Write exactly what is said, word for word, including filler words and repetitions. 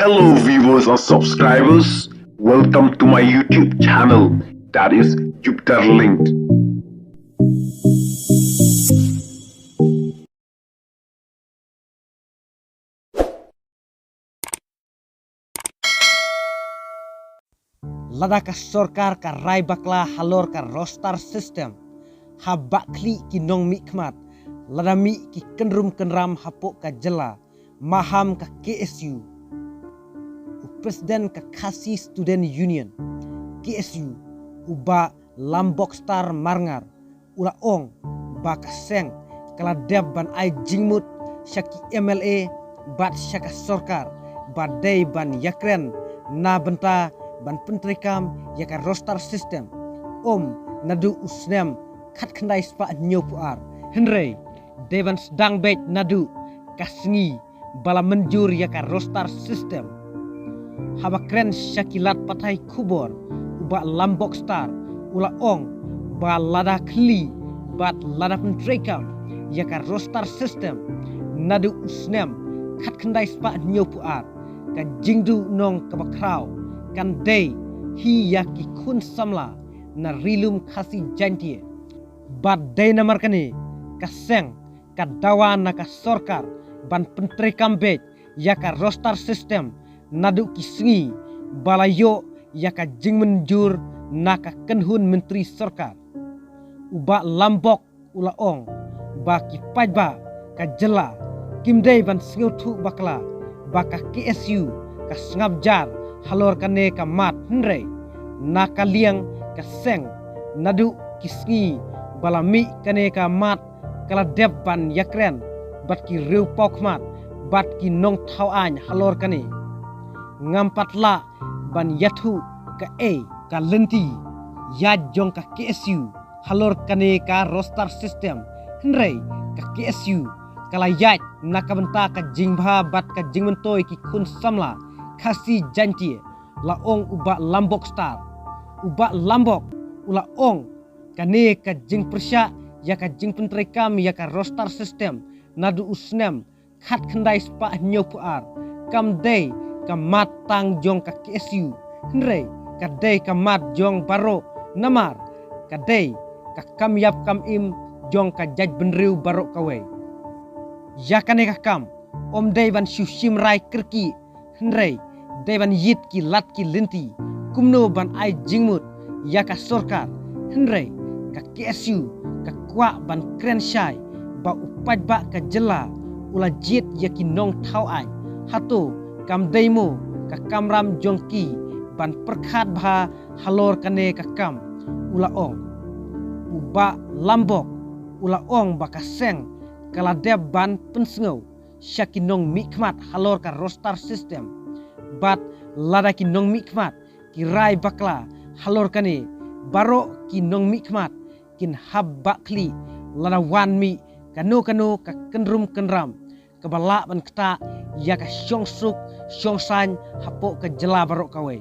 Hello viewers and subscribers, welcome to my YouTube channel, that is Jupiter Linked. Lada ka sorkar ka rai bakla halor ka roster system, ha ba khlieh ki nongmihkhmat, lada mih ki kynrum kynram hapoh ka jylla, maham ka K S U, u president ka Khasi Student Union, K S U, u Bah Lambokstar Marngar, u la ong ba ka seng ka la dep ban ai jingmut sha ki M L A bad sha ka sorkar ba dei ban ïakren na bynta ban pyntreikam ïa ka roster system, um, naduh u snem khatkhyndai spah hynñiewphew ar, hynrei dei ban sdang beit naduh ka sngi ba la mynjur ïa ka roster system. Haba kren sha ki lad pathai khubor, u Bah Lambokstar u la ong ba lada khlieh bad lada pyntreikam ïa ka roster system naduh u snem khatkhyndai spah hynñiewphew ar, ka jingduhnong kaba khraw kan dei hi ïa ki khun samla na Ri Lum Khasi Jaiñtia. Bad dei namar kane ka seng ka dawa na ka sorkar ban pyntreikam beit ïa ka roster system naduh ki sngi ba la ïoh ïa ka jingmynjur na ka kynhun myntri sorkar. U Bah Lambok u la ong ba ki paidbah ka jylla kim dei ban sngewthuh bakla ba ka K S U ka sngap jar halor kane ka mat, hynrei na ka liang ka seng naduh ki sngi ba la mih kane ka mat ka la dep ban ïakren bad ki riewpawkhmat bad ki nongthaw aiñ halor kane. Ngam pat lah ban ïathuh kaei ka lynti ïaid jong ka K S U halor kane ka roster system, hynrei ka K S U ka la ïaid na ka bynta ka jingbha bad ka jingmyntoi ki khun samla Khasi Jaiñtia, la ong u Bah Lambok Star. U Bah Lambok u la ong kane ka jingpyrshah ïa ka jingpyntreikam ïa ka roster system naduh u snem khatkhyndai spah hynñiewphew ar kam dei ka mat tang jong ka K S U, hynrei ka dei ka mat jong baroh, namar ka dei ka kam ïap kam im jong ka jaitbynriew baroh kawei. Ïa kane ka kam ym dei ban shu shim rai kyrkieh, hynrei dei ban ïit ki lad ki lynti kumno ban ai jingmut ïa ka sorkar, hynrei ka K S U ka kwah ban kren shai ba u paidbah ka jylla u la jied ïa ki nongthaw aiñ. Hato kam dei mo ka kamram jong ki ban pyrkhat bha halor kane ka kam? U la ong. U Bah Lambok u la ong ba ka seng ka la dep ban pynsngew sha ki nongmihkhmat halor ka roster system. Bad lada ki nongmihkhmat ki rai bakla halor kane, baroh ki nongmihkhmat kin hap bakhlieh lada wan mih kano kano ka kynrum kynram kaba lah ban ktah ïa ka shongsuk shongsaiñ hapoh ka jylla baroh kawei.